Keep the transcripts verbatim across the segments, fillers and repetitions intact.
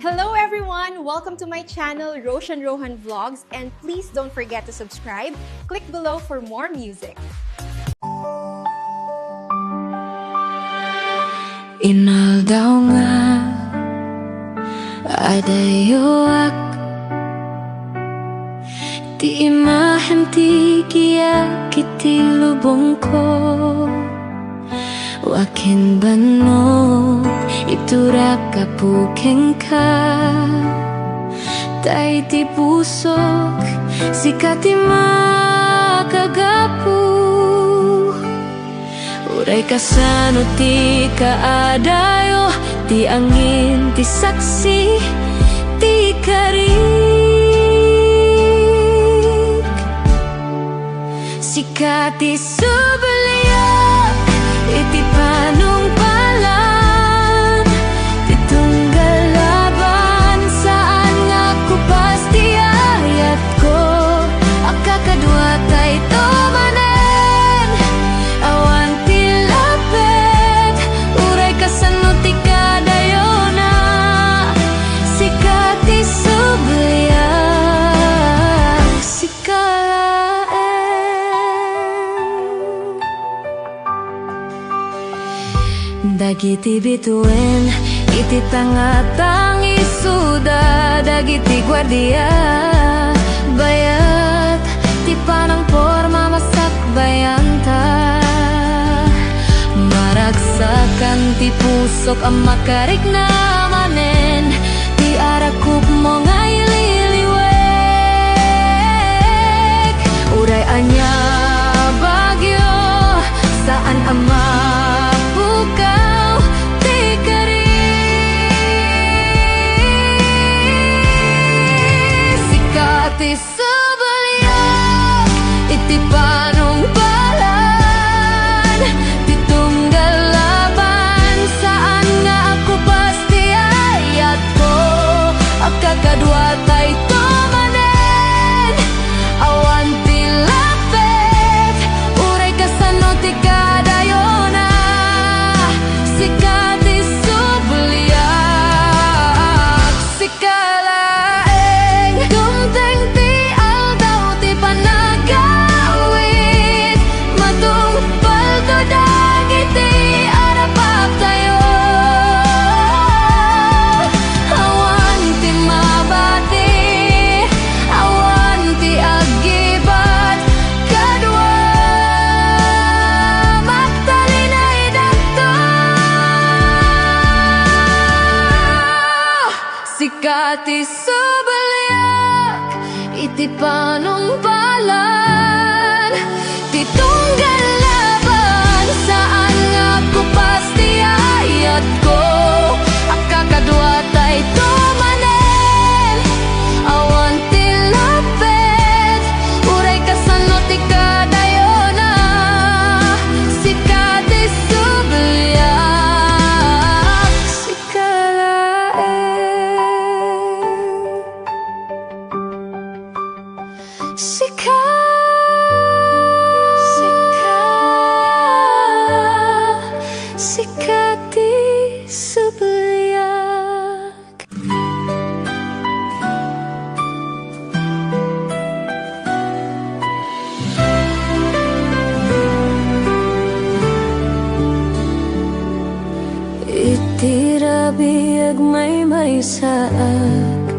Hello everyone! Welcome to my channel, Roshan Rohan Vlogs, and please don't forget to subscribe. Click below for more music. Inaldaw nga adayoak, ti imahem ti giak iti lubongko. Wa ken bannog, iturak, Apo, kenka. Ta iti pusok, sika ti makagapu. Uray kasano ti kaadayo, ti angin ti saksi ti karik. Sika ti subliak iti panungpalan, ti tunggal laban, saan nga kupas ti ayatko. Agkakadua tay to manen, awan ti lapet, uray kasano ti kadayona. Sika ti subliak, sika laeng. Dagiti bituen iti tangatang isuda, dagiti guardia, bayat ti panangporma, masakbayanta. Maragsakan ti pusok a makarikna manen, ti arakupmo nga ililiwek. Uray ania bagyo, saan a mapukaw ti karik. Sika ti subliak iti panungpalan, ti tunggal laban, saan nga agkupas ti ayatko. Agkakadua tay to manen, awan ti lapet, uray kasano ti kadayona. Sika ti subliak, sika laeng. Dumteng ti aldaw ti panagawid, matungpalto dagiti arapaktayo. Awan ti mabati, awan ti aggibat, kadua, magtalinaydakto. Sika ti subliak iti panungpalan, ti tunggal laban, saan nga agkupas ti ayatko. Agkakadua tay to manen, awan ti lapet, uray kasano ti kadayona. Sika ti subliak, sika laeng. Sika, sika, sika ti subliak. Iti rabii agmaymaysaak,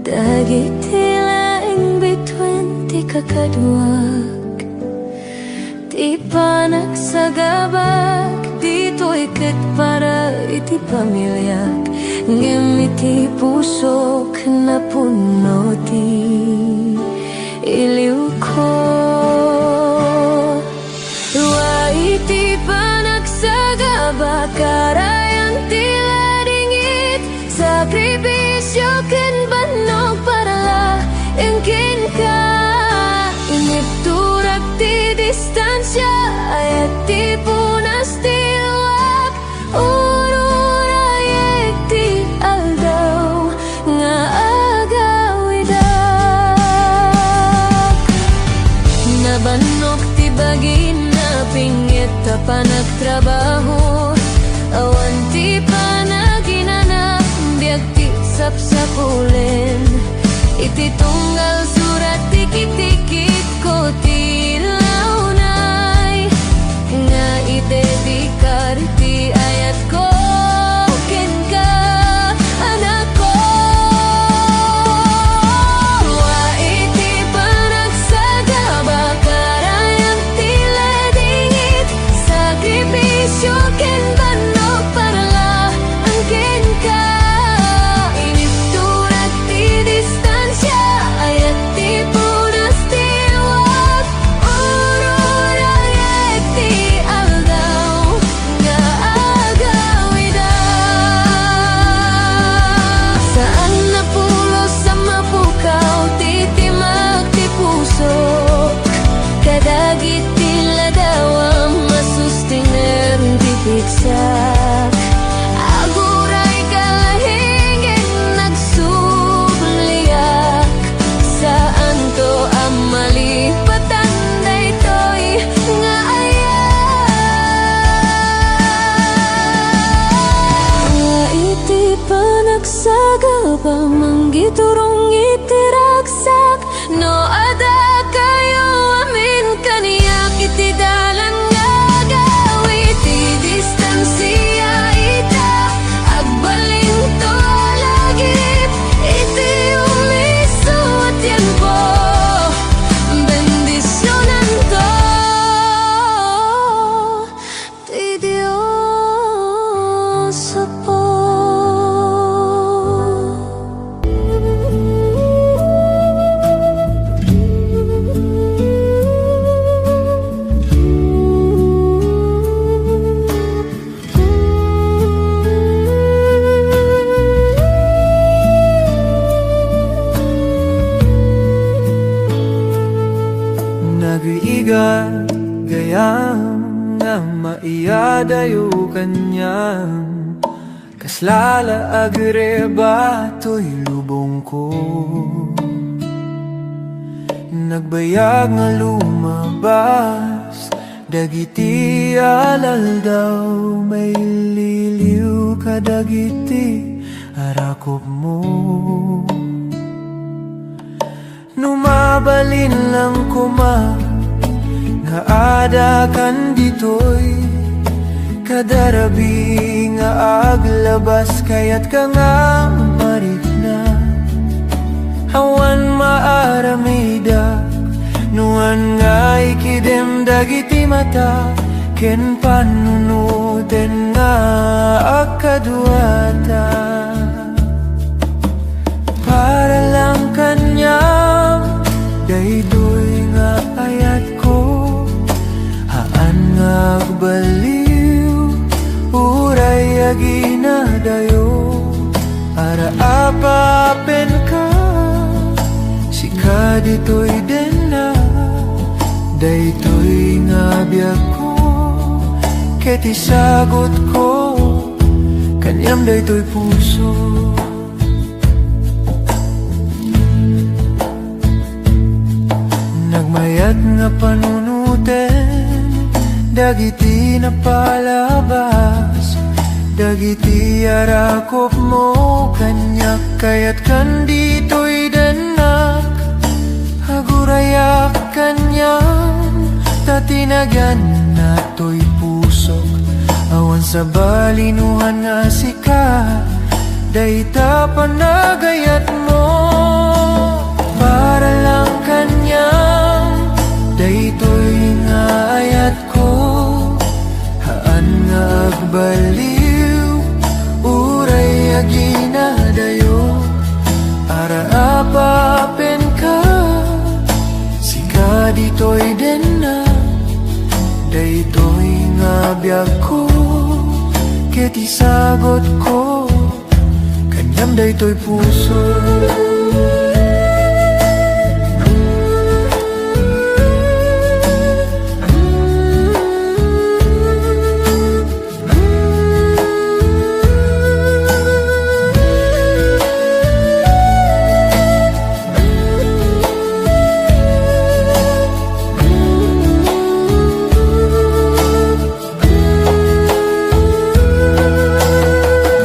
dagiti laeng bituen ti kakaduak. Ti panagsagabak ditoy ket para iti pamiliak, ngem iti pusok napunno ti iliwko. Wa iti panagsagabak, arayan ti ladingit, sakripisio ken bannog para laeng kenka. Initurak ti distansia, ayat ti punas ti luak, ururayek ti aldaw nga agawidak. Nabannok ti bagina, pinget ta panagtrabaho, awan ti panaginana, Ulen iti tunggal surat ti kitikitko ti lawnay nga idedikar ti ayatko kenka, anakko. Wa iti panagsagaba, karayag ti ledingit, sakripisio ken bannog para la kenka. Initurak ti distansia, ayat ti punas ti uwak, ururayek ti aldaw nga agawidak. Saan a pulos a mapukaw ti timak ti pusok kadagiti ladaw a masustiner ti pigsak. Aguray ka laing ken agsubliak. Saanto a malipatan daytoy nga ayat. Iti panagsagaba, manggiturong iti ragsak, no adda kayo amin kaniak iti dalan nga agaw iti distansia ita. Agbalinto a lagip iti umisu a tiempo. Bendisionanto ti Dios Apo. Nagrigat gayam nga maiyadayo kaniam, kasla la agrebatoy lubongko. Nagbayag nga lumabas dagiti alaldaw, maililiw kadagiti arakupmo. No mabalin lang koma nga adakan ditoy, kadarabi nga aglabas, kayatka nga marikna. Awan maaramidak no haan nga ikidem dagiti mata ken panunoten nga agkaduata. Para lang kaniam daytoy nga ayatko, haan nga agbaliw uray aginadayo. Ara apapenka, sika ditoy dennak, daytoy nga biagko, ket isagutko kaniam daytoy puso. Nagmayat nga panunoten dagiti napalabas, dagiti arakupmo kaniak, kayatkan ditoy dennak. Agurayak kaniam, ta tinaganna toy pusok. Awan sabali no haan nga sika dayta panagayatmo. Para lang kaniam daytoy nga ayatko, haan nga agbaliw uray aginadayo. Ara apapenka, sika ditoy dennak, daytoy nga biagko, ket isagutko kaniam daytoy puso.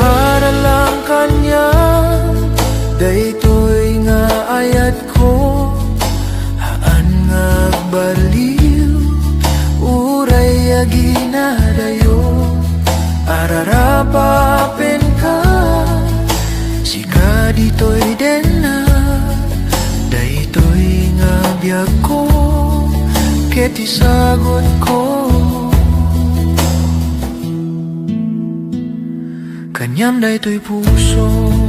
Para lang kaniam Daytoy nga ayatko, haan nga agbaliw, uray aginadayo, ararapapenka, sika ditoy denna, daytoy nga biagko, ket isagutko. Kaniam daytoy puso